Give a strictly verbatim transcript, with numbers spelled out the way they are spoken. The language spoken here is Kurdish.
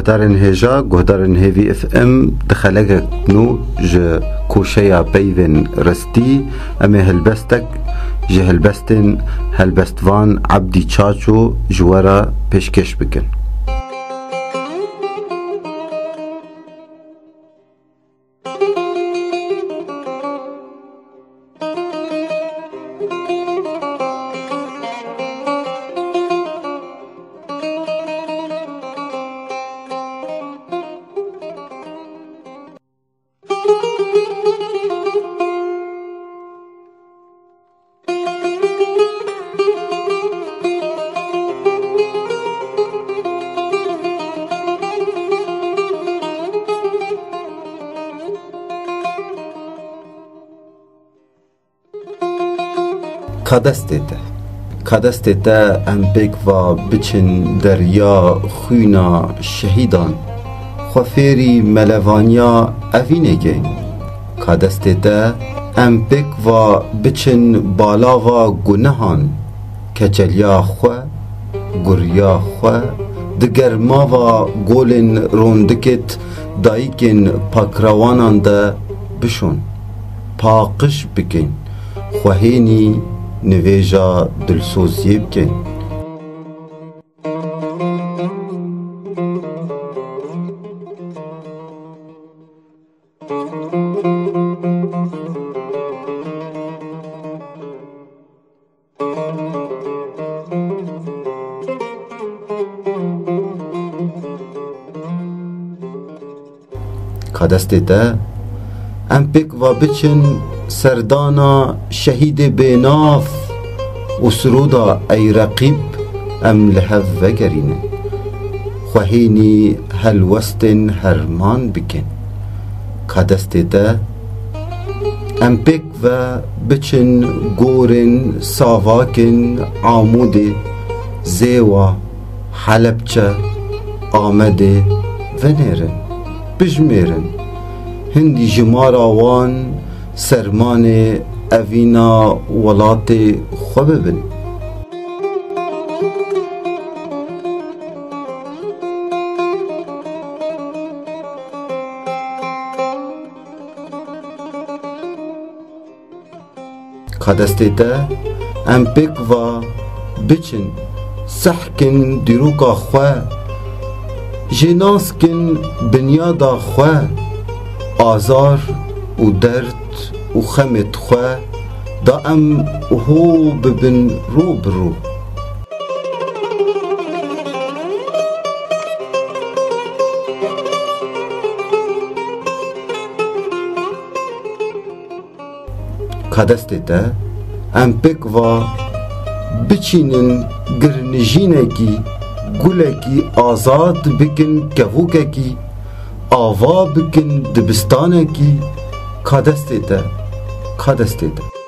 Guhdarên hêja, guhdarên Hêvî F M, di xelekek nû ji koşeya peyvên ristî, em ê helbestek ji helbestên helbestvan Ebdî Çaço ji we re pêşkêş bikin. Ka destê te, ka destê te em pêk va biçin derya xwîna şehîdan, xwe fêrî melevaniya evînê keyn. Ka destê te em pêk va biçin balava gunehan, keçeliya xwe, guriya xwe, di germava golên rondikêt dayikên pakrawanan de bişon, paqij bikin, xwe hênî nivêja dilsoziyê bikin. Ka destê te, em pêk va biçin serdana şehîdê bênav û siroda ey reqîb em li hev vegerînin. Xwe hênî helwestên herman bikin. Ka destê te, em pêk ve biçin gorên savakên Amûdê, Zêwa, Helebçe, Amedê venêrin, bijmêrin. Hindî jimara wan sermanê evîna welatê xwe bibin. Ka destê te, em pêk va biçin, sehkin dîroka xwe, jê nas kin binyada xwe, azar û derd û xemêt xwe, da em ho bibin ro bi ro. Ka destê te, em pêk va biçînin girnijînekî, gulekî azad bikin, kevokekî ava bikin, dibistanekî. Ka destê te, ka destê te.